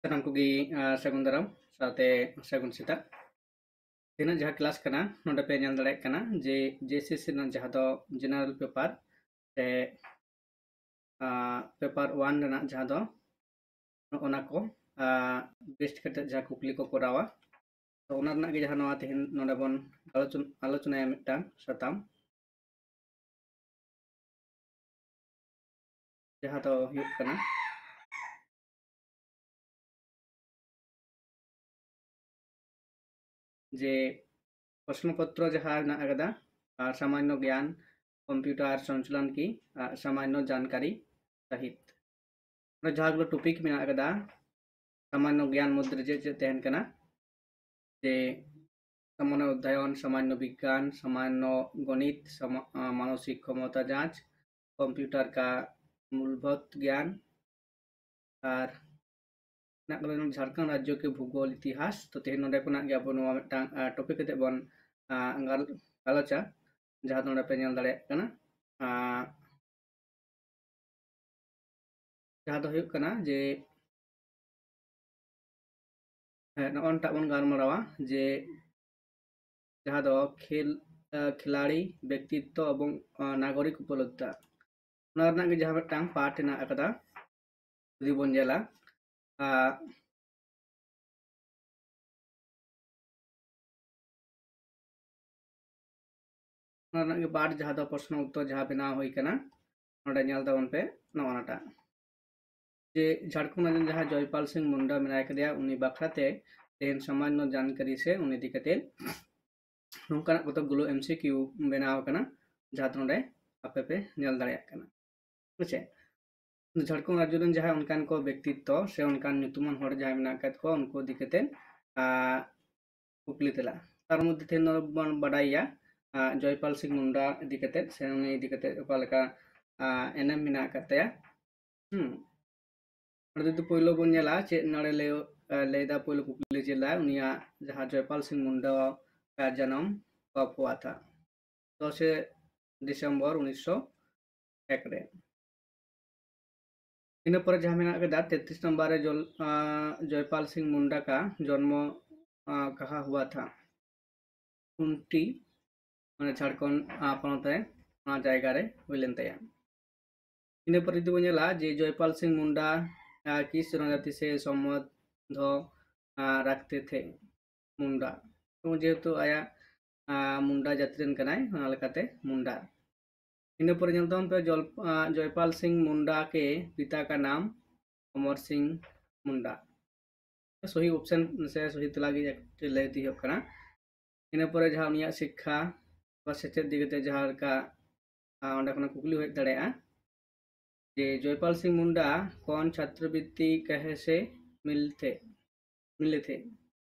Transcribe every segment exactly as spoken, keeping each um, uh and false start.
ᱥᱟᱱᱟᱢ ᱠᱚᱜᱮ ᱥᱟᱹᱜᱩᱱ ᱫᱟᱨᱟᱢ ᱥᱟᱶᱛᱮ ᱥᱟᱹᱜᱩᱱ ᱥᱮᱛᱟᱜ᱾ ᱛᱮᱦᱮᱧᱟᱜ ᱡᱟᱦᱟᱸ ᱠᱞᱟᱥ ᱠᱟᱱᱟ, ᱱᱚᱰᱮ ᱯᱮ ᱧᱮᱞ ᱫᱟᱲᱮᱭᱟᱜ ᱠᱟᱱᱟ ᱡᱮ ᱡᱮ ᱮᱥ ᱮᱥ ᱥᱤ ᱨᱮᱱᱟᱜ ᱡᱟᱦᱟᱸ ᱫᱚ ᱡᱮᱱᱟᱨᱮᱞ ᱯᱮᱯᱟᱨ ᱥᱮ ᱯᱮᱯᱟᱨ ᱳᱣᱟᱱ ᱨᱮᱱᱟᱜ ᱡᱟᱦᱟᱸ ᱫᱚ ᱚᱱᱟ ᱠᱚ ᱵᱮᱥ ᱠᱟᱛᱮ ᱡᱟᱦᱟᱸ ᱠᱩᱠᱞᱤ ᱠᱚ ᱠᱚᱨᱟᱣᱟ, ᱛᱚ ᱚᱱᱟ ᱨᱮᱱᱟᱜ ᱜᱮ ᱡᱟᱦᱟᱸ ᱱᱚᱣᱟ ᱛᱮᱦᱮᱧ ᱱᱚᱰᱮ ᱵᱚᱱ ᱟᱞᱳᱪᱚᱱ- ᱟᱞᱳᱪᱚᱱᱟᱭᱟ ᱢᱤᱫᱴᱟᱝ ᱥᱟᱛᱟᱢ, ᱡᱟᱦᱟᱸ ᱫᱚ ᱦᱩᱭᱩᱜ ᱠᱟᱱᱟ ᱡᱮ ᱯᱨᱚᱥᱱᱚ ᱯᱚᱛᱨᱚ ᱡᱟᱦᱟᱸ ᱢᱮᱱᱟᱜ ᱟᱠᱟᱫᱟ, ᱟᱨ ᱥᱟᱢᱟᱱᱱᱚ ᱜᱮᱭᱟᱱ, ᱠᱚᱢᱯᱤᱭᱩᱴᱟᱨ ᱥᱚᱧᱪᱟᱞᱚᱱ ᱠᱤ, ᱟᱨ ᱥᱟᱢᱟᱱᱱᱚ ᱡᱟᱱᱠᱟᱨᱤ ᱥᱟᱦᱤᱛ᱾ ᱚᱸᱰᱮ ᱡᱟᱦᱟᱸ ᱜᱩᱞᱳ ᱴᱚᱯᱤᱠ ᱢᱮᱱᱟᱜ ᱟᱠᱟᱫᱟ, ᱥᱟᱢᱟᱱᱱᱚ ᱜᱮᱭᱟᱱ ᱢᱚᱫᱽᱫᱷᱮ ᱨᱮ ᱪᱮᱫ ᱪᱮᱫ ᱛᱟᱦᱮᱱ ᱠᱟᱱᱟ, ᱡᱮ ᱥᱟᱢᱟᱱᱱᱚ ᱚᱫᱽᱫᱷᱟᱭᱚᱱ, ᱥᱟᱢᱟᱱᱱᱚ ᱵᱤᱜᱽᱜᱟᱱ, ᱥᱟᱢᱟᱱᱱᱚ ᱜᱚᱱᱤᱛ, ᱥᱟᱢᱟ- ᱟᱸ, ᱢᱟᱱᱚᱥᱤᱠ ᱠᱷᱚᱢᱚᱛᱟ ᱡᱟᱸᱪ, ᱠᱚᱢᱯᱤᱭᱩᱴᱟᱨ ᱠᱟ ᱢᱩᱞᱵᱷᱚᱛ ᱜᱮᱭᱟᱱ, ᱟᱨ ᱢᱮᱱᱟᱜ ᱠᱟᱫᱟ ᱡᱷᱟᱲᱠᱷᱚᱸᱰ ᱨᱟᱡᱽᱡᱚ ᱠᱤ ᱵᱷᱩᱜᱳᱞ ᱤᱛᱤᱦᱟᱥ᱾ ᱛᱚ ᱛᱮᱦᱮᱧ ᱱᱚᱰᱮ ᱠᱷᱚᱱᱟᱜ ᱜᱮ ᱟᱵᱚ ᱱᱚᱣᱟ ᱢᱤᱫᱴᱟᱝ ᱴᱚᱯᱤᱠ ᱠᱟᱛᱮ ᱵᱚᱱ ᱟᱸ, ᱜᱟᱞ- ᱜᱟᱞᱚᱪᱟ, ᱡᱟᱦᱟᱸ ᱫᱚ ᱱᱚᱰᱮ ᱯᱮ ᱧᱮᱞ ᱫᱟᱲᱮᱭᱟᱜ ᱠᱟᱱᱟ᱾ ᱟᱸ, ᱡᱟᱦᱟᱸ ᱫᱚ ᱦᱩᱭᱩᱜ ᱠᱟᱱᱟ ᱡᱮ, ᱦᱮᱸ, ᱱᱚᱜᱼᱚ ᱱᱚᱝᱠᱟ ᱵᱚᱱ ᱜᱟᱞᱢᱟᱨᱟᱣᱟ ᱡᱮ ᱡᱟᱦᱟᱸ ᱫᱚ ᱠᱷᱮᱞ, ᱟᱸ, ᱠᱷᱤᱞᱟᱲᱤ, ᱵᱮᱠᱛᱤᱛᱛᱚ ᱮᱵᱚᱝ, ᱟᱸ, ᱱᱟᱜᱚᱨᱤᱠ ᱩᱯᱚᱞᱚᱵᱽᱫᱷᱟ, ᱚᱱᱟ ᱨᱮᱱᱟᱜ ᱜᱮ ᱡᱟᱦᱟᱸ ᱢᱤᱫᱴᱟᱝ ᱯᱟᱨᱴ ᱦᱮᱱᱟᱜ ᱟᱠᱟᱫᱟ, ᱡᱩᱫᱤ ᱵᱚᱱ ᱧᱮᱞᱟ, ᱟᱸ, ᱚᱱᱟ ᱨᱮᱱᱟᱜ ᱜᱮ ᱯᱟᱨᱴ ᱡᱟᱦᱟᱸ ᱫᱚ ᱯᱨᱚᱥᱱᱚ ᱩᱛᱛᱚᱨ ᱡᱟᱦᱟᱸ ᱵᱮᱱᱟᱣ ᱦᱩᱭ ᱠᱟᱱᱟ, ᱱᱚᱰᱮ ᱧᱮᱞ ᱛᱟᱵᱚᱱ ᱯᱮ ᱱᱚᱜᱼᱚ ᱱᱟᱴᱟᱜ᱾ ᱡᱮ ᱡᱷᱟᱲᱠᱷᱚᱸᱰ ᱨᱮᱱ ᱡᱟᱦᱟᱸ ᱡᱚᱭᱯᱟᱞ ᱥᱤᱝ ᱢᱩᱱᱰᱟ ᱢᱮᱱᱟᱭ ᱠᱟᱫᱮᱭᱟ, ᱩᱱᱤ ᱵᱟᱠᱷᱨᱟ ᱛᱮ ᱛᱮᱦᱮᱧ ᱥᱟᱢᱟᱱᱱᱚ ᱡᱟᱱᱠᱟᱨᱤ ᱥᱮ ᱩᱱᱤ ᱤᱫᱤ ᱠᱟᱛᱮ ᱱᱚᱝᱠᱟᱱᱟᱜ ᱠᱚᱛᱚᱠ ᱜᱩᱞᱳ ᱮᱢ ᱥᱤ ᱠᱤᱭᱩ ᱵᱮᱱᱟᱣ ᱟᱠᱟᱱᱟ, ᱡᱟᱦᱟᱸ ᱫᱚ ᱱᱚᱰᱮ ᱟᱯᱮ ᱯᱮ ᱧᱮᱞ ᱫᱟᱲᱮᱭᱟᱜ ᱠᱟᱱᱟ᱾ ᱦᱮᱸ ᱥᱮ? ᱡᱷᱟᱲᱠᱷᱚᱸᱰ ᱨᱟᱡᱽᱡᱚ ᱨᱮᱱ ᱡᱟᱦᱟᱸᱭ ᱚᱱᱠᱟᱱ ᱠᱚ ᱵᱮᱠᱛᱤᱛᱛᱚ ᱥᱮ ᱚᱱᱠᱟᱱ ᱧᱩᱛᱩᱢᱟᱱ ᱦᱚᱲ ᱡᱟᱦᱟᱸᱭ ᱢᱮᱱᱟᱜ ᱟᱠᱟᱫ ᱠᱚᱣᱟ, ᱩᱱᱠᱩ ᱤᱫᱤ ᱠᱟᱛᱮ, ᱟᱸ, ᱠᱩᱠᱞᱤ ᱛᱮᱞᱟ᱾ ᱛᱟᱨ ᱢᱚᱫᱽᱫᱷᱮ ᱛᱮᱦᱮᱧ ᱫᱚ ᱵᱚᱱ ᱵᱟᱰᱟᱭᱟ, ᱟᱸ, ᱡᱚᱭᱯᱟᱞ ᱥᱤᱝ ᱢᱩᱱᱰᱟ ᱤᱫᱤ ᱠᱟᱛᱮ ᱥᱮ ᱩᱱᱤ ᱤᱫᱤ ᱠᱟᱛᱮ ᱚᱠᱟ ᱞᱮᱠᱟ, ᱟᱸ, ᱮᱱᱮᱢ ᱢᱮᱱᱟᱜ ᱟᱠᱟᱫ ᱛᱟᱭᱟ᱾ ᱦᱩᱸ᱾ ᱱᱚᱰᱮ ᱡᱩᱫᱤ ᱯᱳᱭᱞᱳ ᱵᱚᱱ ᱧᱮᱞᱟ, ᱪᱮᱫ ᱱᱚᱰᱮ ᱞᱟᱹᱭ, ᱟᱸ, ᱞᱟᱹᱭᱫᱟ, ᱯᱳᱭᱞᱳ ᱠᱩᱠᱞᱤ ᱪᱮᱫ ᱞᱟᱹᱭ, ᱩᱱᱤᱭᱟᱜ ᱡᱟᱦᱟᱸ ᱡᱚᱭᱯᱟᱞ ᱥᱤᱝ ᱢᱩᱱᱰᱟ ᱟᱜ ᱡᱟᱱᱟᱢ ᱠᱚᱵ ᱦᱩᱣᱟ ᱛᱷᱟ? ᱫᱚᱥᱮ ᱰᱤᱥᱮᱢᱵᱚᱨ ᱩᱱᱤᱥᱥᱚ ᱮᱠ ᱨᱮ᱾ ᱤᱱᱟᱹ ᱯᱚᱨᱮ ᱡᱟᱦᱟᱸ ᱢᱮᱱᱟᱜ ᱟᱠᱟᱫᱟ ᱛᱮᱛᱨᱤᱥ ᱱᱚᱢᱵᱚᱨ ᱨᱮ ᱡᱚᱞ-, ᱟᱸ, ᱡᱚᱭᱯᱟᱞ ᱥᱤᱝ ᱢᱩᱱᱰᱟ ᱠᱟ ᱡᱚᱱᱢᱚ, ᱟᱸ, ᱠᱟᱦᱟ ᱦᱩᱣᱟ ᱛᱷᱟ᱾ ᱠᱷᱩᱱᱴᱤ, ᱢᱟᱱᱮ ᱡᱷᱟᱲᱠᱷᱚᱸᱰ, ᱟᱸ, ᱯᱚᱱᱚᱛ ᱨᱮ ᱚᱱᱟ ᱡᱟᱭᱜᱟ ᱨᱮ ᱦᱩᱭ ᱞᱮᱱ ᱛᱟᱭᱟ᱾ ᱤᱱᱟᱹ ᱯᱚᱨᱮ ᱡᱩᱫᱤ ᱵᱚᱱ ᱧᱮᱞᱟ ᱡᱮ ᱡᱚᱭᱯᱟᱞ ᱥᱤᱝ ᱢᱩᱱᱰᱟ, ᱟᱸ, ᱠᱤᱥ ᱡᱚᱱᱚᱡᱟᱛᱤ ᱥᱮ ᱥᱚᱢᱵᱚᱱᱫᱷᱚ, ᱟᱸ, ᱨᱟᱠᱷᱛᱮ ᱛᱷᱮ ᱢᱩᱱᱰᱟ᱾ ᱮᱵᱚᱝ ᱡᱮᱦᱮᱛᱩ ᱟᱭᱟᱜ, ᱟᱸ, ᱢᱩᱱᱰᱟ ᱡᱟᱹᱛᱤ ᱨᱮᱱ ᱠᱟᱱᱟᱭ, ᱚᱱᱟ ᱞᱮᱠᱟᱛᱮ ᱢᱩᱱᱰᱟ᱾ ᱤᱱᱟᱹ ᱯᱚᱨᱮ ᱧᱮᱞ ᱛᱟᱵᱚᱱ ᱯᱮ ᱡᱚᱞ-, ᱟᱸ, ᱡᱚᱭᱯᱟᱞ ᱥᱤᱝ ᱢᱩᱱᱰᱟ ᱠᱮ ᱯᱤᱛᱟ ᱠᱟ ᱱᱟᱢ ᱚᱢᱚᱨ ᱥᱤᱝ ᱢᱩᱱᱰᱟ᱾ ᱥᱚᱦᱤ ᱚᱯᱥᱮᱱ ᱥᱮ ᱥᱚᱦᱤ ᱛᱮᱞᱟ ᱜᱮ ᱮᱠ-, ᱞᱟᱹᱭ ᱤᱫᱤ ᱦᱩᱭᱩᱜ ᱠᱟᱱᱟ᱾ ᱤᱱᱟᱹ ᱯᱚᱨᱮ ᱡᱟᱦᱟᱸ ᱩᱱᱤᱭᱟᱜ ᱥᱤᱠᱠᱷᱟ ᱵᱟ ᱥᱮᱪᱮᱫ ᱤᱫᱤ ᱠᱟᱛᱮ ᱡᱟᱦᱟᱸ ᱞᱮᱠᱟ, ᱟᱸ, ᱚᱸᱰᱮ ᱠᱷᱚᱱᱟᱜ ᱠᱩᱠᱞᱤ ᱦᱮᱡ ᱫᱟᱲᱮᱭᱟᱜᱼᱟ ᱡᱮ ᱡᱚᱭᱯᱟᱞ ᱥᱤᱝ ᱢᱩᱱᱰᱟ ᱠᱚᱱ ᱪᱷᱟᱛᱨᱚᱵᱨᱤᱛᱛᱤ ᱠᱟᱦᱮ ᱥᱮ ᱢᱤᱞᱛᱮ, ᱢᱤᱞᱮ ᱛᱷᱮ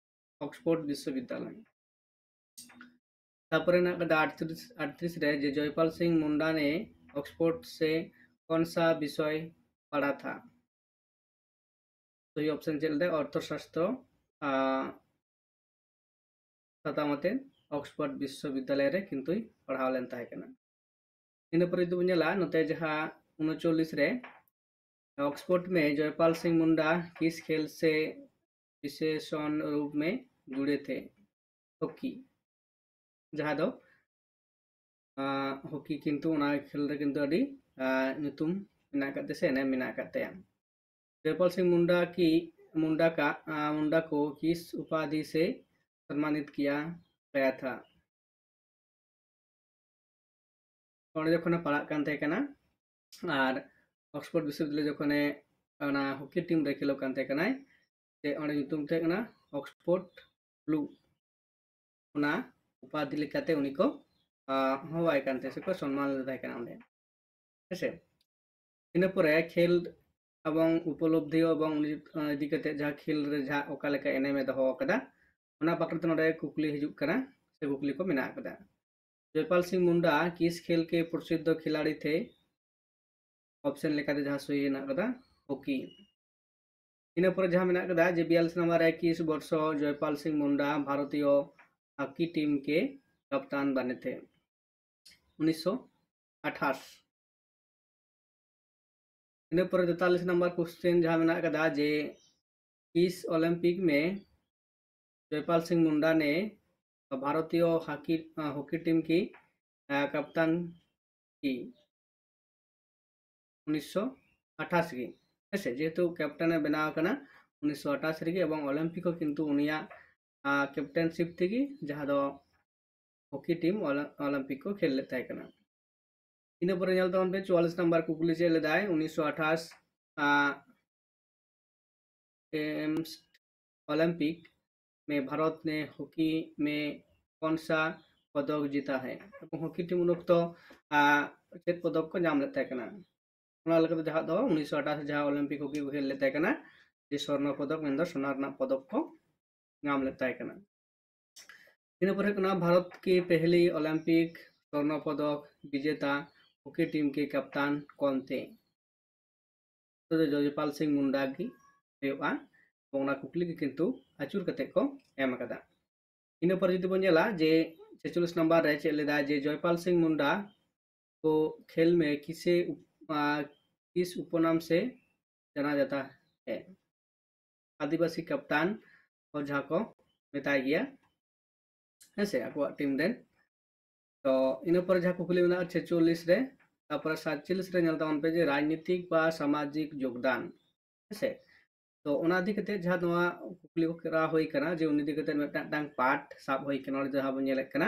ᱚᱠᱥᱯᱳᱨᱰ ᱵᱤᱥᱥᱚᱵᱤᱫᱽᱫᱟᱞᱚᱭ᱾ ᱛᱟᱨᱯᱚᱨᱮ ᱢᱮᱱᱟᱜ ᱠᱟᱫᱟ ᱟᱴᱛᱨᱤᱥ, ᱟᱴᱛᱨᱤᱥ ᱨᱮ ᱡᱮ ᱡᱚᱭᱯᱟᱞ ᱥᱤᱝ ᱢᱩᱱᱰᱟ ᱱᱮ ᱚᱠᱥᱯᱳᱨᱰ ᱥᱮ ᱠᱚᱱ ᱥᱟ ᱵᱤᱥᱚᱭ ᱯᱟᱲᱦᱟ ᱛᱷᱟ᱾ ᱥᱚᱦᱤ ᱚᱯᱥᱮᱱ ᱪᱮᱫ ᱞᱮᱫᱟ? ᱚᱨᱛᱷᱚᱥᱟᱥᱛᱨᱚ, ᱟᱸ, ᱥᱟᱛᱟᱢ ᱟᱛᱮ ᱚᱠᱥᱯᱳᱨᱰ ᱵᱤᱥᱥᱚᱵᱤᱫᱽᱫᱟᱞᱚᱭ ᱨᱮ ᱠᱤᱱᱛᱩᱭ ᱯᱟᱲᱦᱟᱣ ᱞᱮᱱ ᱛᱟᱦᱮᱸ ᱠᱟᱱᱟ᱾ ᱤᱱᱟᱹ ᱯᱚᱨᱮ ᱡᱩᱫᱤ ᱵᱚᱱ ᱧᱮᱞᱟ ᱱᱚᱛᱮ ᱡᱟᱦᱟᱸ ᱩᱱᱩᱪᱚᱞᱞᱤᱥ ᱨᱮ, ᱚᱠᱥᱯᱳᱨᱰ ᱢᱮ ᱡᱚᱭᱯᱟᱞ ᱥᱤᱝ ᱢᱩᱱᱰᱟ ᱠᱤᱥ ᱠᱷᱮᱞ ᱥᱮ ᱵᱤᱥᱮᱥᱚᱱ ᱨᱩᱯ ᱢᱮ ᱡᱩᱲᱮ ᱛᱷᱮ, ᱦᱚᱠᱤ, ᱡᱟᱦᱟᱸ ᱫᱚ, ᱟᱸ, ᱦᱚᱠᱤ ᱠᱤᱱᱛᱩ ᱚᱱᱟ ᱠᱷᱮᱞ ᱨᱮ ᱠᱤᱱᱛᱩ ᱟᱹᱰᱤ, ᱟᱸ, ᱧᱩᱛᱩᱢ ᱢᱮᱱᱟᱜ ᱟᱠᱟᱫ ᱛᱟᱭᱟ ᱥᱮ ᱮᱱᱮᱢ ᱢᱮᱱᱟᱜ ᱟᱠᱟᱫ ᱛᱟᱭᱟ᱾ ᱡᱚᱭᱯᱟᱞ ᱥᱤᱝ ᱢᱩᱱᱰᱟ ᱠᱤ, ᱢᱩᱱᱰᱟ ᱠᱟ, ᱟᱸ, ᱢᱩᱱᱰᱟ ᱠᱚ ᱠᱤᱥ ᱩᱯᱟᱫᱷᱤ ᱥᱮ ᱥᱚᱱᱢᱟᱱᱤᱛ ᱠᱤᱭᱟ ᱜᱟᱭᱟ ᱛᱷᱟ? ᱚᱸᱰᱮ ᱡᱚᱠᱷᱚᱱᱮ ᱯᱟᱲᱦᱟᱜ ᱠᱟᱱ ᱛᱟᱦᱮᱸ ᱠᱟᱱᱟ ᱟᱨ ᱚᱠᱥᱯᱳᱨᱰ ᱵᱤᱥᱥᱚᱵᱤᱫᱽᱫᱟᱞᱚᱭ ᱡᱚᱠᱷᱚᱱᱮ ᱚᱱᱟ ᱦᱚᱠᱤ ᱴᱤᱢ ᱨᱮ ᱠᱷᱮᱞᱳᱜ ᱠᱟᱱ ᱛᱟᱦᱮᱸ ᱠᱟᱱᱟᱭ, ᱡᱮ ᱚᱸᱰᱮ ᱧᱩᱛᱩᱢ ᱛᱟᱦᱮᱸ ᱠᱟᱱᱟ ᱚᱠᱥᱯᱳᱨᱰ ᱵᱞᱩ᱾ ᱚᱱᱟ ᱩᱯᱟᱫᱷᱤ ᱞᱮᱠᱟᱛᱮ ᱩᱱᱤ ᱠᱚ, ᱟᱸ, ᱦᱚᱦᱚᱣᱟᱭ ᱠᱟᱱ ᱛᱟᱦᱮᱸ ᱥᱮᱠᱚ ᱥᱚᱱᱢᱟᱱ ᱞᱮᱫᱮ ᱛᱟᱦᱮᱸ ᱠᱟᱱᱟ ᱚᱸᱰᱮ᱾ ᱦᱮᱸᱥᱮ? ᱤᱱᱟᱹ ᱯᱚᱨᱮ ᱠᱷᱮᱞ ᱮᱵᱚᱝ ᱩᱯᱚᱞᱚᱵᱽᱫᱷᱤ ᱮᱵᱚᱝ ᱩᱱᱤ, ᱟᱸ, ᱤᱫᱤ ᱠᱟᱛᱮ ᱡᱟᱦᱟᱸ ᱠᱷᱮᱞ ᱨᱮ ᱡᱟᱦᱟᱸ ᱚᱠᱟ ᱞᱮᱠᱟ ᱮᱱᱮᱢᱮ ᱫᱚᱦᱚ ᱟᱠᱟᱫᱟ, ᱚᱱᱟ ᱵᱟᱠᱷᱨᱟ ᱛᱮ ᱱᱚᱰᱮ ᱠᱩᱠᱞᱤ ᱦᱤᱡᱩᱜ ᱠᱟᱱᱟ ᱥᱮ ᱠᱩᱠᱞᱤ ᱠᱚ ᱢᱮᱱᱟᱜ ᱟᱠᱟᱫᱟ᱾ ᱡᱚᱭᱯᱟᱞ ᱥᱤᱝ ᱢᱩᱱᱰᱟ ᱠᱤᱥ ᱠᱷᱮᱞ ᱠᱮ ᱯᱨᱚᱥᱤᱫᱽᱫᱷᱚ ᱠᱷᱤᱞᱟᱲᱤ ᱛᱷᱮ? ᱚᱯᱥᱮᱱ ᱞᱮᱠᱟᱛᱮ ᱡᱟᱦᱟᱸ ᱥᱚᱦᱤ ᱦᱮᱱᱟᱜ ᱟᱠᱟᱫᱟ, ᱦᱚᱠᱤ᱾ ᱤᱱᱟᱹ ᱯᱚᱨᱮ ᱡᱟᱦᱟᱸ ᱢᱮᱱᱟᱜ ᱟᱠᱟᱫᱟ ᱡᱮ ᱵᱤᱭᱟᱞᱤᱥ ᱱᱟᱢᱵᱟᱨ ᱨᱮ ᱤᱠᱤᱥ ᱵᱚᱨᱥᱚ ᱡᱚᱭᱯᱟᱞ ᱥᱤᱝ ᱢᱩᱱᱰᱟ ᱵᱷᱟᱨᱚᱛᱤᱭᱚ ᱦᱚᱠᱤ ᱴᱤᱢ ᱠᱮ ᱠᱟᱯᱛᱟᱱ ᱵᱟᱱᱮ ᱛᱷᱮ, ᱩᱱᱤᱥᱥᱚ ᱟᱴᱷᱟᱥ᱾ ᱤᱱᱟᱹ ᱯᱚᱨᱮ ᱛᱮᱛᱟᱞᱤᱥ ᱱᱟᱢᱵᱟᱨ ᱠᱚᱥᱪᱮᱱ ᱡᱟᱦᱟᱸ ᱢᱮᱱᱟᱜ ᱟᱠᱟᱫᱟ ᱡᱮ, ᱠᱤᱥ ᱚᱞᱤᱢᱯᱤᱠ ᱢᱮ ᱡᱚᱭᱯᱟᱞ ᱥᱤᱝ ᱢᱩᱱᱰᱟ ᱱᱮ ᱵᱷᱟᱨᱚᱛᱤᱭᱚ ᱦᱟᱠᱤ ᱦᱚᱠᱤ ᱴᱤᱢ ᱠᱤ ᱠᱟᱯᱛᱟᱱ ᱠᱤ ᱩᱱᱤᱥᱥᱚ ᱟᱴᱷᱟᱥ ᱜᱮ, ᱦᱮᱸᱥᱮ, ᱡᱮᱦᱮᱛᱩ ᱠᱮᱯᱴᱮᱱ ᱮ ᱵᱮᱱᱟᱣ ᱟᱠᱟᱱᱟ ᱩᱱᱤᱥᱥᱚ ᱟᱴᱷᱟᱥ ᱨᱮᱜᱮ, ᱮᱵᱚᱝ ᱚᱞᱤᱢᱯᱤᱠ ᱦᱚᱸ ᱠᱤᱱᱛᱩ ᱩᱱᱤᱭᱟᱜ ᱠᱮᱯᱴᱮᱱᱥᱤᱯ ᱛᱮᱜᱮ, ᱡᱟᱦᱟᱸ ᱫᱚ ᱦᱚᱠᱤ ᱴᱤᱢ ᱚᱞᱤᱢᱯᱤᱠ ᱠᱚ ᱠᱷᱮᱞ ᱞᱮᱫ ᱛᱟᱦᱮᱸ ᱠᱟᱱᱟ᱾ ᱤᱱᱟᱹ ᱯᱚᱨᱮ ᱧᱮᱞ ᱛᱟᱵᱚᱱ ᱯᱮ ᱪᱩᱣᱟᱞᱤᱥ ᱱᱟᱢᱵᱟᱨ ᱠᱩᱠᱞᱤ ᱪᱮᱫ ᱞᱮᱫᱟᱭ, ᱩᱱᱤᱥᱥᱚ ᱟᱴᱷᱟᱥ ᱜᱮᱢᱥ ᱚᱞᱤᱢᱯᱤᱠ ᱢᱮ ᱵᱷᱟᱨᱚᱛ ᱱᱮ ᱦᱚᱠᱤ ᱢᱮ ᱠᱚᱱᱥᱟ ᱯᱚᱫᱚᱠ ᱡᱤᱛᱟ ᱦᱮ, ᱮᱵᱚᱝ ᱦᱚᱠᱤ ᱴᱤᱢ ᱩᱱ ᱚᱠᱛᱚ ᱪᱮᱫ ᱯᱚᱫᱚᱠ ᱠᱚ ᱧᱟᱢ ᱞᱮᱫ ᱛᱟᱦᱮᱸ ᱠᱟᱱᱟ? ᱚᱱᱟ ᱞᱮᱠᱟᱛᱮ ᱡᱟᱦᱟᱸ ᱫᱚ ᱩᱱᱤᱥᱥᱚ ᱟᱴᱷᱟᱥ ᱡᱟᱦᱟᱸ ᱚᱞᱤᱢᱯᱤᱠ ᱦᱚᱠᱤ ᱠᱚ ᱠᱷᱮᱞ ᱞᱮᱫ ᱛᱟᱦᱮᱸ ᱠᱟᱱᱟ, ᱡᱮ ᱥᱚᱨᱱᱚ ᱯᱚᱫᱚᱠ ᱢᱮᱱᱫᱚ ᱥᱚᱱᱟ ᱨᱮᱱᱟᱜ ᱯᱚᱫᱚᱠ ᱠᱚ ᱧᱟᱢ ᱞᱮᱫ ᱛᱟᱦᱮᱸ ᱠᱟᱱᱟ᱾ ᱤᱱᱟᱹ ᱯᱚᱨᱮ ᱦᱩᱭᱩᱜ ᱠᱟᱱᱟ ᱵᱷᱟᱨᱚᱛ ᱠᱤ ᱯᱮᱦᱞᱤ ᱚᱞᱤᱢᱯᱤᱠ ᱥᱚᱨᱱᱚ ᱯᱚᱫᱚᱠ ᱵᱤᱡᱮᱛᱟ ᱦᱚᱠᱤ ᱴᱤᱢ ᱠᱤ ᱠᱟᱯᱛᱟᱱ ᱠᱚᱱ ᱛᱮ? ᱡᱚᱭᱯᱟᱞ ᱥᱤᱝ ᱢᱩᱱᱰᱟ ᱜᱮ ᱦᱩᱭᱩᱜᱼᱟ᱾ ᱚᱱᱟ ᱠᱩᱠᱞᱤ ᱜᱮ ᱠᱤᱱᱛᱩ ᱟᱹᱪᱩᱨ ᱠᱟᱛᱮ ᱠᱚ ᱮᱢ ᱟᱠᱟᱫᱟ᱾ ᱤᱱᱟᱹ ᱯᱚᱨᱮ ᱡᱩᱫᱤ ᱵᱚᱱ ᱧᱮᱞᱟ ᱡᱮ ᱪᱷᱮᱪᱚᱞᱞᱤᱥ ᱱᱟᱢᱵᱟᱨ ᱨᱮ ᱪᱮᱫ ᱞᱮᱫᱟ ᱡᱮ ᱡᱚᱭᱯᱟᱞ ᱥᱤᱝ ᱢᱩᱱᱰᱟ ᱠᱚ ᱠᱷᱮᱞ ᱢᱮ ᱠᱤᱥᱮ ᱩᱯ-, ᱟ, ᱠᱤᱥ ᱩᱯᱚᱱᱟᱢ ᱥᱮ ᱡᱟᱱᱟ ᱡᱟᱛᱟ ᱦᱮ? ᱟᱹᱫᱤᱵᱟᱹᱥᱤ ᱠᱟᱯᱛᱟᱱ ᱦᱚᱸ ᱡᱟᱦᱟᱸ ᱠᱚ ᱢᱮᱛᱟᱭ ᱜᱮᱭᱟ, ᱦᱮᱸ ᱥᱮ, ᱟᱠᱚᱣᱟᱜ ᱴᱤᱢ ᱨᱮᱱ᱾ ᱛᱚ ᱤᱱᱟᱹ ᱯᱚᱨᱮ ᱡᱟᱦᱟᱸ ᱠᱩᱠᱞᱤ ᱢᱮᱱᱟᱜᱼᱟ ᱪᱷᱮᱪᱚᱞᱞᱤᱥ ᱨᱮ, ᱛᱟᱨᱯᱚᱨᱮ ᱥᱟᱛᱪᱚᱞᱞᱤᱥ ᱨᱮ ᱧᱮᱞ ᱛᱟᱵᱚᱱ ᱯᱮ ᱡᱮ ᱨᱟᱡᱽᱱᱤᱛᱤᱠ ᱵᱟ ᱥᱟᱢᱟᱡᱤᱠ ᱡᱳᱜᱽᱫᱟᱱ, ᱦᱮᱸ ᱥᱮ᱾ ᱛᱚ ᱚᱱᱟ ᱤᱫᱤ ᱠᱟᱛᱮ ᱡᱟᱦᱟᱸ ᱱᱚᱣᱟ ᱠᱩᱠᱞᱤ ᱠᱚ ᱠᱚᱨᱟᱣ ᱦᱩᱭ ᱠᱟᱱᱟ ᱡᱮ ᱩᱱᱤ ᱤᱫᱤ ᱠᱟᱛᱮ ᱢᱤᱫᱴᱟᱝ ᱢᱤᱫᱴᱟᱝ ᱯᱟᱨᱴ ᱥᱟᱵ ᱦᱩᱭ ᱠᱟᱱᱟ, ᱚᱸᱰᱮ ᱡᱟᱦᱟᱸ ᱵᱚᱱ ᱧᱮᱞᱮᱫ ᱠᱟᱱᱟ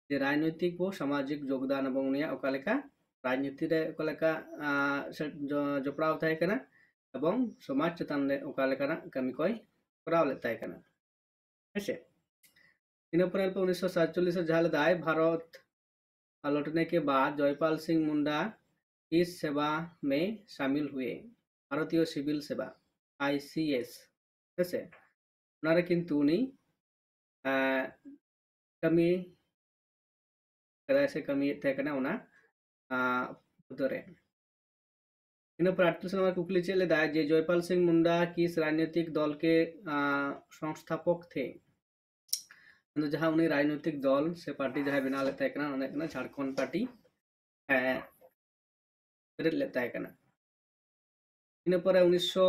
ᱡᱮ ᱨᱟᱡᱽᱱᱤᱛᱤᱠ ᱵᱚ ᱥᱟᱢᱟᱡᱤᱠ ᱡᱳᱜᱽᱫᱟᱱ ᱮᱵᱚᱝ ᱩᱱᱤᱭᱟᱜ ᱚᱠᱟ ᱞᱮᱠᱟ ᱨᱟᱡᱽᱱᱤᱛᱤ ᱨᱮ ᱚᱠᱟ ᱞᱮᱠᱟ, ᱟᱸ, ᱥᱮ ᱡᱚ-, ᱡᱚᱯᱲᱟᱣ ᱛᱟᱦᱮᱸ ᱠᱟᱱᱟ ᱮᱵᱚᱝ ᱥᱚᱢᱟᱡᱽ ᱪᱮᱛᱟᱱ ᱨᱮ ᱚᱠᱟ ᱞᱮᱠᱟᱱᱟᱜ ᱠᱟᱹᱢᱤ ᱠᱚᱭ ᱠᱚᱨᱟᱣ ᱞᱮᱫ ᱛᱟᱦᱮᱸ ᱠᱟᱱᱟ, ᱦᱮᱸ ᱥᱮ᱾ ᱤᱱᱟᱹ ᱯᱚᱨᱮ ᱩᱱᱤᱥᱥᱚ ᱥᱟᱛᱪᱚᱞᱞᱤᱥ ᱨᱮ ᱡᱟᱦᱟᱸ ᱞᱮᱫᱟᱭ ᱵᱷᱟᱨᱚᱛ ᱞᱚᱴᱱᱮ ᱠᱮ ᱵᱟᱫ ᱡᱚᱭᱯᱟᱞ ᱥᱤᱝ ᱢᱩᱱᱰᱟ ᱠᱤᱥ ᱥᱮᱵᱟ ᱢᱮ ᱥᱟᱢᱤᱞ ᱦᱩᱭᱮ, ᱵᱷᱟᱨᱚᱛᱤᱭᱚ ᱥᱤᱵᱤᱞ ᱥᱮᱵᱟ, ᱟᱭ ᱥᱤ ᱮᱥ, ᱦᱮᱸ ᱥᱮ᱾ ᱚᱱᱟᱨᱮ ᱠᱤᱱᱛᱩ ᱩᱱᱤ, ᱟᱸ, ᱠᱟᱹᱢᱤ ᱠᱟᱫᱟᱭ ᱥᱮ ᱠᱟᱹᱢᱤᱭᱮᱫ ᱛᱟᱦᱮᱸ ᱠᱟᱱᱟ ᱚᱱᱟ, ᱟᱸ, ᱦᱩᱫᱟᱹ ᱨᱮ᱾ ᱤᱱᱟᱹ ᱯᱚᱨ ᱟᱴᱪᱚᱞᱞᱤᱥ ᱱᱟᱢᱵᱟᱨ ᱠᱩᱠᱞᱤ ᱪᱮᱫ ᱞᱮᱫᱟᱭ ᱡᱮ ᱡᱚᱭᱯᱟᱞ ᱥᱤᱝ ᱢᱩᱱᱰᱟ ᱠᱤᱥ ᱨᱟᱡᱽᱱᱤᱛᱤᱠ ᱫᱚᱞ ᱠᱮ, ᱟᱸ, ᱥᱚᱝᱥᱛᱷᱟᱯᱚᱠ ᱛᱷᱮ? ᱢᱮᱱᱫᱚ ᱡᱟᱦᱟᱸ ᱩᱱᱤ ᱨᱟᱡᱽᱱᱳᱭᱛᱤᱠ ᱫᱚᱞ ᱥᱮ ᱯᱟᱨᱴᱤ ᱡᱟᱦᱟᱸᱭ ᱵᱮᱱᱟᱣ ᱞᱮᱫ ᱛᱟᱦᱮᱸ ᱠᱟᱱᱟ, ᱚᱱᱟ ᱦᱩᱭᱩᱜ ᱠᱟᱱᱟ ᱡᱷᱟᱲᱠᱷᱚᱸᱰ ᱯᱟᱨᱴᱤ, ᱮᱸ, ᱵᱮᱨᱮᱫ ᱞᱮᱫ ᱛᱟᱦᱮᱸ ᱠᱟᱱᱟ᱾ ᱤᱱᱟᱹ ᱯᱚᱨᱮ ᱩᱱᱤᱥᱥᱚ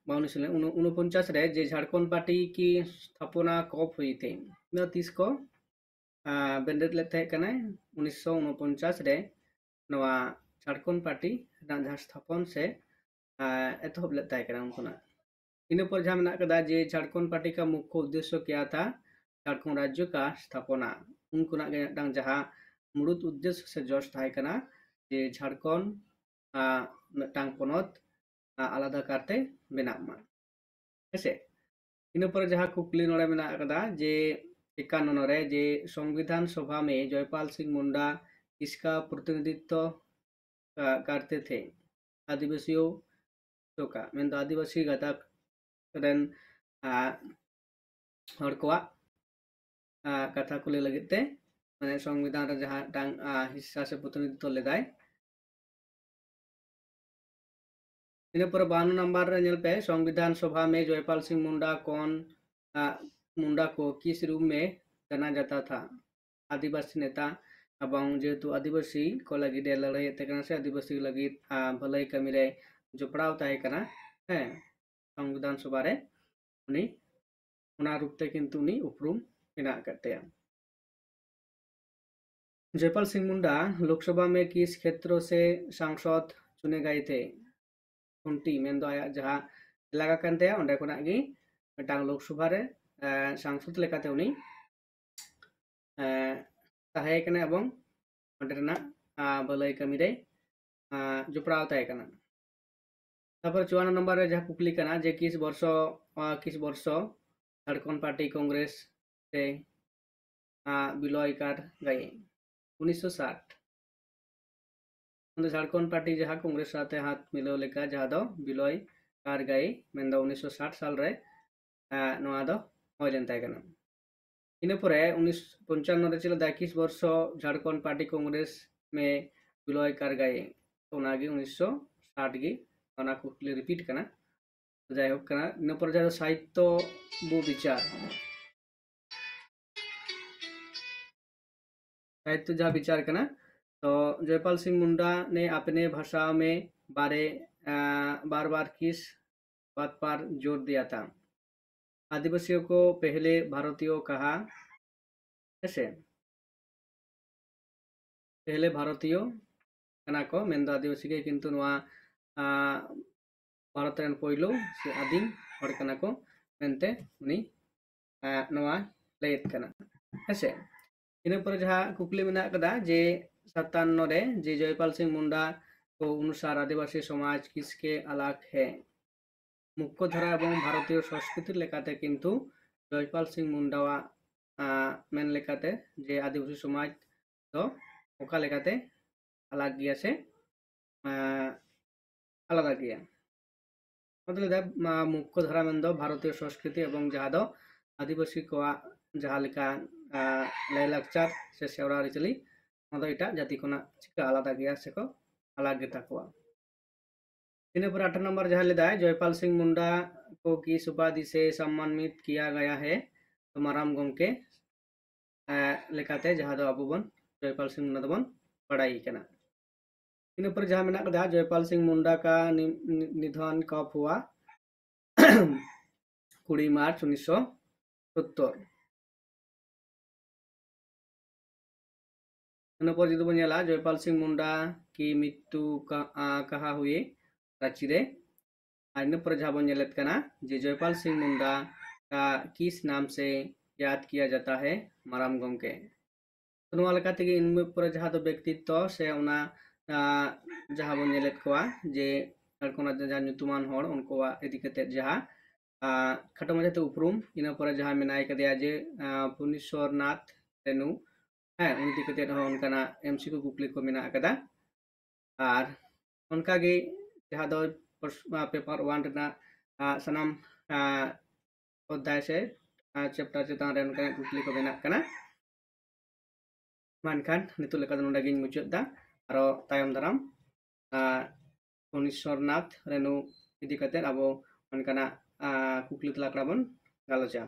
ᱵᱟ ᱩᱱᱤᱥᱥᱚ ᱞᱟᱹᱭ, ᱩᱱ- ᱩᱱᱚᱯᱚᱧᱪᱟᱥ ᱨᱮ ᱡᱮ ᱡᱷᱟᱲᱠᱷᱚᱸᱰ ᱯᱟᱨᱴᱤ ᱠᱤ ᱥᱛᱷᱟᱯᱚᱱᱟ ᱠᱚᱵ ᱦᱩᱭ ᱛᱷᱤ, ᱱᱚᱣᱟ ᱛᱤᱥ ᱠᱚ ᱟᱸ, ᱵᱮᱸᱰᱮᱫ ᱞᱮᱫ ᱛᱟᱦᱮᱸ ᱠᱟᱱᱟᱭ? ᱩᱱᱤᱥᱥᱚ ᱩᱱᱚᱯᱚᱧᱪᱟᱥ ᱨᱮ ᱱᱚᱣᱟ ᱡᱷᱟᱲᱠᱷᱚᱸᱰ ᱯᱟᱨᱴᱤ ᱨᱮᱱᱟᱜ ᱡᱟᱦᱟᱸ ᱥᱛᱷᱟᱯᱚᱱ ᱥᱮ ᱟᱸ, ᱮᱛᱚᱦᱚᱵ ᱞᱮᱫ ᱛᱟᱦᱮᱸ ᱠᱟᱱᱟ ᱩᱱ ᱠᱷᱚᱱᱟᱜ᱾ ᱤᱱᱟᱹ ᱯᱚᱨ ᱡᱟᱦᱟᱸ ᱢᱮᱱᱟᱜ ᱠᱟᱫᱟ ᱡᱮ ᱡᱷᱟᱲᱠᱷᱚᱸᱰ ᱯᱟᱨᱴᱤ ᱠᱟ ᱢᱩᱠᱠᱷᱚ ᱩᱫᱽᱫᱮᱥᱥᱚ ᱠᱮᱭᱟ ᱛᱷᱟ ᱡᱷᱟᱲᱠᱷᱚᱸᱰ ᱨᱟᱡᱽᱡᱚ ᱠᱟ ᱥᱛᱷᱟᱯᱚᱱᱟ, ᱩᱱ ᱠᱷᱚᱱᱟᱜ ᱜᱮ ᱢᱤᱫᱴᱟᱝ ᱡᱟᱦᱟᱸ ᱢᱩᱲᱩᱫ ᱩᱫᱽᱫᱮᱥᱥᱚ ᱥᱮ ᱡᱚᱥ ᱛᱟᱦᱮᱸ ᱠᱟᱱᱟ ᱡᱮ ᱡᱷᱟᱲᱠᱷᱚᱸᱰ ᱟᱸ, ᱢᱤᱫᱴᱟᱝ ᱯᱚᱱᱚᱛ ᱟᱸ, ᱟᱞᱟᱫᱟ ᱠᱟᱨᱛᱮ ᱵᱮᱱᱟᱜ ᱢᱟ᱾ ᱦᱮᱸᱥᱮ? ᱤᱱᱟᱹ ᱯᱚᱨᱮ ᱡᱟᱦᱟᱸ ᱠᱩᱠᱞᱤ ᱱᱚᱰᱮ ᱢᱮᱱᱟᱜ ᱟᱠᱟᱫᱟ ᱡᱮ ᱮᱠᱟᱱᱱᱚ ᱨᱮ ᱡᱮ ᱥᱚᱝᱵᱤᱫᱷᱟᱱ ᱥᱚᱵᱷᱟ ᱢᱮ ᱡᱚᱭᱯᱟᱞ ᱥᱤᱝ ᱢᱩᱱᱰᱟ ᱠᱤᱥᱠᱟ ᱯᱨᱚᱛᱤᱱᱤᱫᱷᱤᱛᱛᱚ ᱠᱟᱨᱛᱮ ᱛᱷᱮ ᱟᱹᱫᱤᱵᱟᱹᱥᱤᱭᱳ ᱪᱳᱠᱟ, ᱢᱮᱱᱫᱚ ᱟᱹᱫᱤᱵᱟᱹᱥᱤ ᱜᱟᱛᱟᱠ ᱨᱮᱱ ᱟᱸ, ᱦᱚᱲ ᱠᱚᱣᱟᱜ ᱟᱸ, ᱠᱟᱛᱷᱟ ᱠᱚ ᱞᱟᱹᱭ ᱞᱟᱹᱜᱤᱫ ᱛᱮ, ᱢᱟᱱᱮ ᱥᱚᱝᱵᱤᱫᱷᱟᱱ ᱨᱮ ᱡᱟᱦᱟᱸ ᱢᱤᱫᱴᱟᱝ ᱟᱸ, ᱦᱤᱥᱥᱟ ᱥᱮ ᱯᱨᱚᱛᱤᱱᱤᱫᱷᱤᱛᱛᱚ ᱞᱮᱫᱟᱭ᱾ ᱤᱱᱟᱹ ᱯᱚᱨᱮ ᱵᱟᱣᱟᱱᱱᱚ ᱱᱟᱢᱵᱟᱨ ᱨᱮ ᱧᱮᱞ ᱯᱮ, ᱥᱚᱝᱵᱤᱫᱷᱟᱱ ᱥᱚᱵᱷᱟ ᱢᱮ ᱡᱚᱭᱯᱟᱞ ᱥᱤᱝ ᱢᱩᱱᱰᱟ ᱠᱚᱱ ᱟᱸ, ᱢᱩᱱᱰᱟ ᱠᱚ ᱠᱤᱥ ᱨᱩᱯ ᱢᱮ ᱡᱟᱱᱟ ᱡᱟᱛᱟ ᱛᱷᱟ, ᱟᱹᱫᱤᱵᱟᱹᱥᱤ ᱱᱮᱛᱟ, ᱮᱵᱚᱝ ᱡᱮᱦᱮᱛᱩ ᱟᱹᱫᱤᱵᱟᱹᱥᱤ ᱠᱚ ᱞᱟᱹᱜᱤᱫ ᱮ ᱞᱟᱹᱲᱦᱟᱹᱭᱮᱫ ᱛᱟᱦᱮᱸ ᱠᱟᱱᱟ ᱥᱮ ᱟᱹᱫᱤᱵᱟᱹᱥᱤ ᱞᱟᱹᱜᱤᱫ ᱟᱸ, ᱵᱷᱟᱹᱞᱟᱹᱭ ᱠᱟᱹᱢᱤ ᱨᱮ ᱡᱚᱯᱲᱟᱣ ᱛᱟᱦᱮᱸ ᱠᱟᱱᱟ, ᱦᱮᱸ, ᱥᱚᱝᱵᱤᱫᱷᱟᱱ ᱥᱚᱵᱷᱟ ᱨᱮ ᱩᱱᱤ ᱚᱱᱟ ᱨᱩᱯ ᱛᱮ ᱠᱤᱱᱛᱩ ᱩᱱᱤ ᱩᱯᱨᱩᱢ ᱢᱮᱱᱟᱜ ᱟᱠᱟᱫ ᱛᱟᱭᱟ᱾ जयपाल सिंह मुंडा लोकसभा में किस क्षेत्र से सांसद चुने गए थे? ᱠᱷᱩᱱᱴᱤ ᱢᱮᱱᱫᱚ ᱟᱭᱟᱜ ᱡᱟᱦᱟᱸ ᱮᱞᱟᱠᱟ ᱠᱟᱱ ᱛᱟᱭᱟ, ᱚᱸᱰᱮ ᱠᱷᱚᱱᱟᱜ ᱜᱮ ᱢᱤᱫᱴᱟᱝ ᱞᱳᱠᱥᱚᱵᱷᱟ ᱨᱮ ᱮᱸ, ᱥᱟᱝᱥᱚᱫ ᱞᱮᱠᱟᱛᱮ ᱩᱱᱤ ᱮᱸ, ᱛᱟᱦᱮᱸ ᱠᱟᱱᱟ ᱮᱵᱚᱝ ᱚᱸᱰᱮ ᱨᱮᱱᱟᱜ ᱟᱸ, ᱵᱷᱟᱹᱞᱟᱹᱭ ᱠᱟᱹᱢᱤ ᱨᱮ ᱟᱸ, ᱡᱚᱯᱲᱟᱣ ᱛᱟᱦᱮᱸ ᱠᱟᱱᱟ᱾ ᱛᱟᱨᱯᱚᱨ ᱪᱩᱣᱟᱱᱱᱚ ᱱᱟᱢᱵᱟᱨ ᱨᱮ ᱡᱟᱦᱟᱸ ᱠᱩᱠᱞᱤ ᱠᱟᱱᱟ ᱡᱮ ᱠᱤᱥ ᱵᱚᱨᱥᱚ ᱟᱸ, ᱠᱤᱥ ᱵᱚᱨᱥᱚ ᱡᱷᱟᱲᱠᱷᱚᱸᱰ ᱯᱟᱨᱴᱤ ᱠᱚᱝᱜᱨᱮᱥ ᱨᱮ ᱟᱸ, ᱵᱤᱞᱚᱭ ᱠᱟᱨ ᱜᱟᱭᱮ ᱩᱱᱤᱥᱥᱚ ᱥᱟᱴ᱾ ᱩᱱ ᱫᱚ ᱡᱷᱟᱲᱠᱷᱚᱸᱰ ᱯᱟᱨᱴᱤ ᱡᱟᱦᱟᱸ ᱠᱚᱝᱜᱨᱮᱥ ᱥᱟᱶᱛᱮ ᱦᱟᱛ ᱢᱤᱞᱟᱹᱣ ᱞᱮᱠᱟ ᱡᱟᱦᱟᱸ ᱫᱚ ᱵᱤᱞᱚᱭ ᱠᱟᱨ ᱜᱟᱭᱮ ᱢᱮᱱᱫᱚ ᱩᱱᱤᱥᱥᱚ ᱥᱟᱴ ᱥᱟᱞ ᱨᱮ ᱟᱸ, ᱱᱚᱣᱟ ᱫᱚ ᱦᱩᱭ ᱞᱮᱱ ᱛᱟᱦᱮᱸ ᱠᱟᱱᱟ᱾ ᱤᱱᱟᱹ ᱯᱚᱨᱮ ᱩᱱᱤᱥ ᱯᱚᱧᱪᱟᱱᱱᱚ ᱨᱮ ᱪᱮᱫ ᱞᱮᱫᱟ ᱠᱤᱥ ᱵᱚᱨᱥᱚ ᱡᱷᱟᱲᱠᱷᱚᱸᱰ ᱯᱟᱨᱴᱤ ᱠᱚᱝᱜᱨᱮᱥ ᱢᱮ ᱵᱤᱞᱚᱭ ᱠᱟᱨ ᱜᱟᱭᱮ, ᱚᱱᱟᱜᱮ ᱩᱱᱤᱥᱥᱚ ᱥᱟᱴ ᱜᱮ ᱚᱱᱟ ᱠᱩᱠᱞᱤ ᱨᱤᱯᱤᱴ ᱠᱟᱱᱟ᱾ ᱡᱟᱭᱦᱳᱠ ᱠᱟᱱᱟ᱾ ᱤᱱᱟᱹ ᱯᱚᱨᱮ ᱡᱟᱦᱟᱸ ᱫᱚ ᱥᱟᱦᱤᱛᱛᱚ ᱵᱚ ᱵᱤᱪᱟᱨ, ᱥᱟᱦᱤᱛᱛᱚ ᱡᱟᱦᱟᱸ ᱵᱤᱪᱟᱨ ᱠᱟᱱᱟ, ᱛᱚ ᱡᱚᱭᱯᱟᱞ ᱥᱤᱝ ᱢᱩᱱᱰᱟ ᱱᱮ ᱟᱯᱱᱮ ᱵᱷᱟᱥᱟ ᱢᱮ ᱵᱟᱨᱮ बार बार किस बात पर जोर दिया था? आदिवासियों को पहले भारतीय कहा, ᱦᱮᱸᱥᱮ? ᱯᱮᱦᱞᱮ ᱵᱷᱟᱨᱚᱛᱤᱭᱚ ᱠᱟᱱᱟ ᱠᱚ, ᱢᱮᱱᱫᱚ ᱟᱹᱫᱤᱵᱟᱹᱥᱤ ᱜᱮ ᱠᱤᱱᱛᱩ ᱱᱚᱣᱟ ᱵᱷᱟᱨᱚᱛ ᱨᱮᱱ ᱯᱳᱭᱞᱳ ᱥᱮ ᱟᱹᱫᱤᱢ ᱦᱚᱲ ᱠᱟᱱᱟ ᱠᱚ ᱢᱮᱱᱛᱮ ᱩᱱᱤ ᱱᱚᱣᱟ ᱞᱟᱹᱭᱮᱫ ᱠᱟᱱᱟ, ᱦᱮᱸᱥᱮ᱾ ᱤᱱᱟᱹ ᱯᱚᱨᱮ ᱡᱟᱦᱟᱸ ᱠᱩᱠᱞᱤ ᱢᱮᱱᱟᱜ ᱟᱠᱟᱫᱟ ᱡᱮ ᱥᱟᱛᱟᱱᱱᱚ ᱨᱮ ᱡᱮ ᱡᱚᱭᱯᱟᱞ ᱥᱤᱝ ᱢᱩᱱᱰᱟ ᱠᱚ ᱚᱱᱩᱥᱟᱨ ᱟᱹᱫᱤᱵᱟᱹᱥᱤ ᱥᱚᱢᱟᱡᱽ ᱠᱤᱥᱠᱮ ᱟᱞᱟᱜᱽ ᱦᱮ? ᱢᱩᱠᱠᱷᱚ ᱫᱷᱟᱨᱟ ᱮᱵᱚᱝ ᱵᱷᱟᱨᱚᱛᱤᱭᱚ ᱥᱚᱝᱥᱠᱨᱤᱛᱤ ᱞᱮᱠᱟᱛᱮ ᱠᱤᱱᱛᱩ ᱡᱚᱭᱯᱟᱞ ᱥᱤᱝ ᱢᱩᱱᱰᱟᱣᱟᱜ ᱢᱮᱱ ᱞᱮᱠᱟᱛᱮ ᱡᱮ ᱟᱹᱫᱤᱵᱟᱹᱥᱤ ᱥᱚᱢᱟᱡᱽ ᱫᱚ ᱚᱠᱟ ᱞᱮᱠᱟᱛᱮ ᱟᱞᱟᱜᱽ ᱜᱮᱭᱟ ᱥᱮ ᱟᱞᱟᱫᱟ ᱜᱮᱭᱟ᱾ ᱚᱱᱟᱛᱮ ᱞᱟᱹᱭᱫᱟ ᱢᱩᱠᱠᱷᱚ ᱫᱷᱟᱨᱟ ᱢᱮᱱᱫᱚ ᱵᱷᱟᱨᱚᱛᱤᱭᱚ ᱥᱚᱝᱥᱠᱨᱤᱛᱤ ᱮᱵᱚᱝ ᱡᱟᱦᱟᱸ ᱫᱚ ᱟᱹᱫᱤᱵᱟᱹᱥᱤ ᱠᱚᱣᱟᱜ ᱡᱟᱦᱟᱸ ᱞᱮᱠᱟ ᱞᱟᱭᱼᱞᱟᱠᱪᱟᱨ ᱥᱮ ᱥᱮᱨᱣᱟ ᱟᱹᱨᱤᱪᱟᱹᱞᱤ, ᱚᱱᱟ ᱫᱚ ᱮᱴᱟᱜ ᱡᱟᱹᱛᱤ ᱠᱷᱚᱱᱟᱜ ᱪᱤᱠᱟᱹ ᱟᱞᱟᱫᱟ ᱜᱮᱭᱟ ᱥᱮᱠᱚ ᱟᱞᱟᱜᱽ ᱜᱮᱛᱟ ᱠᱚᱣᱟ᱾ ᱤᱱᱟᱹ ᱯᱚᱨᱮ ᱟᱴᱷᱟᱨᱚ ᱱᱚᱢᱵᱚᱨ ᱡᱟᱦᱟᱸ ᱞᱟᱹᱭᱫᱟᱭ ᱡᱚᱭᱯᱟᱞ ᱥᱤᱝ ᱢᱩᱱᱰᱟ ᱠᱚ ᱠᱤᱥ ᱩᱯᱟᱫᱷᱤ ᱥᱮ ᱥᱚᱢᱢᱟᱱᱤᱛ ᱠᱤᱭᱟ ᱜᱟᱭᱟ ᱦᱮ? ᱛᱚ ᱢᱟᱨᱟᱝ ᱜᱚᱢᱠᱮ ᱞᱮᱠᱟᱛᱮ ᱡᱟᱦᱟᱸ ᱫᱚ ᱟᱵᱚ ᱵᱚᱱ ᱡᱚᱭᱯᱟᱞ ᱥᱤᱝ ᱢᱩᱱᱰᱟ ᱫᱚᱵᱚᱱ ᱵᱟᱲᱟᱭ ᱠᱟᱱᱟ᱾ ᱤᱱᱟᱹ ᱯᱚᱨᱮ ᱡᱟᱦᱟᱸ ᱢᱮᱱᱟᱜ ᱟᱠᱟᱫᱟ ᱡᱚᱭᱯᱟᱞ ᱥᱤᱝ ᱢᱩᱱᱰᱟ ᱠᱟ ᱱᱤ-, ᱱᱤ-, ᱱᱤᱫᱷᱚᱱ ᱠᱚᱵ ᱦᱩᱣᱟ ᱠᱩᱲᱤ ᱢᱟᱨᱪ ᱩᱱᱤᱥᱥᱚ ᱥᱳᱛᱛᱳᱨ᱾ ᱤᱱᱟᱹ ᱯᱚᱨ ᱡᱩᱫᱤ ᱵᱚᱱ ᱧᱮᱞᱟ ᱡᱚᱭᱯᱟᱞ ᱥᱤᱝ ᱢᱩᱱᱰᱟ ᱠᱤ ᱢᱤᱛᱛᱩ ᱠᱟ-, ᱟ, ᱠᱟᱦᱟ ᱦᱩᱭᱮ ᱨᱟᱸᱪᱤ ᱨᱮ, ᱟᱨ ᱤᱱᱟᱹ ᱯᱚᱨᱮ ᱡᱟᱦᱟᱸ ᱵᱚᱱ ᱧᱮᱞᱮᱫ ᱠᱟᱱᱟ ᱡᱮ ᱡᱚᱭᱯᱟᱞ ᱥᱤᱝ ᱢᱩᱱᱰᱟ ᱠᱟ ᱠᱤᱥ ᱱᱟᱢ ᱥᱮ ᱭᱟᱫ ᱠᱤᱭᱟ ᱡᱟᱛᱟ ᱦᱮ ᱢᱟᱨᱟᱝ ᱜᱚᱢᱠᱮ? ᱛᱚ ᱱᱚᱣᱟ ᱞᱮᱠᱟ ᱛᱮᱜᱮ ᱤᱱᱟᱹ ᱯᱚᱨᱮ ᱡᱟᱦᱟᱸ ᱫᱚ ᱵᱮᱠᱛᱤᱛᱛᱚ ᱥᱮ ᱚᱱᱟ ᱡᱟᱦᱟᱸ ᱵᱚᱱ ᱧᱮᱞᱮᱫ ᱠᱚᱣᱟ ᱡᱮ ᱡᱷᱟᱲᱠᱷᱚᱸᱰ ᱨᱮ ᱡᱟᱦᱟᱸ ᱧᱩᱛᱩᱢᱟᱱ ᱦᱚᱲ ᱩᱱᱠᱩᱣᱟᱜ ᱤᱫᱤ ᱠᱟᱛᱮᱫ ᱡᱟᱦᱟᱸ ᱠᱷᱟᱴᱚ ᱢᱟᱪᱷᱟᱛᱮ ᱩᱯᱨᱩᱢ, ᱤᱱᱟᱹ ᱯᱚᱨᱮ ᱡᱟᱦᱟᱸ ᱢᱮᱱᱟᱭ ᱠᱟᱫᱮᱭᱟ ᱡᱮ ᱯᱩᱱᱤᱥᱥᱚᱨᱱᱟᱛᱷ ᱨᱮᱱᱩ, ᱦᱮᱸ, ᱩᱱᱤ ᱤᱫᱤ ᱠᱟᱛᱮᱫ ᱦᱚᱸ ᱚᱱᱠᱟᱱᱟᱜ ᱮᱢᱥᱤᱠᱤᱭᱩ ᱠᱩᱠᱞᱤ ᱠᱚ ᱢᱮᱱᱟᱜ ᱟᱠᱟᱫᱟ᱾ ᱟᱨ ᱚᱱᱠᱟᱜᱮ ᱡᱟᱦᱟᱸ ᱫᱚ ᱯᱮᱯᱟᱨ ᱳᱣᱟᱱ ᱨᱮᱱᱟᱜ ᱥᱟᱱᱟᱢ ᱚᱫᱽᱫᱷᱟᱭ ᱥᱮ ᱪᱮᱯᱴᱟᱨ ᱪᱮᱛᱟᱱ ᱨᱮ ᱚᱱᱠᱟᱱᱟᱜ ᱠᱩᱠᱞᱤ ᱠᱚ ᱵᱮᱱᱟᱜ ᱠᱟᱱᱟ᱾ ᱢᱮᱱᱠᱷᱟᱱ ᱱᱤᱛᱚᱜ ᱞᱮᱠᱟ ᱫᱚ ᱱᱚᱰᱮ ᱜᱤᱧ ᱢᱩᱪᱟᱹᱫ ᱮᱫᱟ᱾ ᱟᱨᱚ ᱛᱟᱭᱚᱢ ᱫᱟᱨᱟᱢ ᱯᱩᱱᱤᱥᱥᱚᱨᱱᱟᱛᱷ ᱨᱮᱱᱩ ᱤᱫᱤ ᱠᱟᱛᱮᱫ ᱟᱵᱚ ᱚᱱᱠᱟᱱᱟᱜ ᱠᱩᱠᱞᱤ ᱛᱮᱞᱟ ᱟᱠᱷᱲᱟ ᱵᱚᱱ ᱜᱟᱞᱚᱪᱟ᱾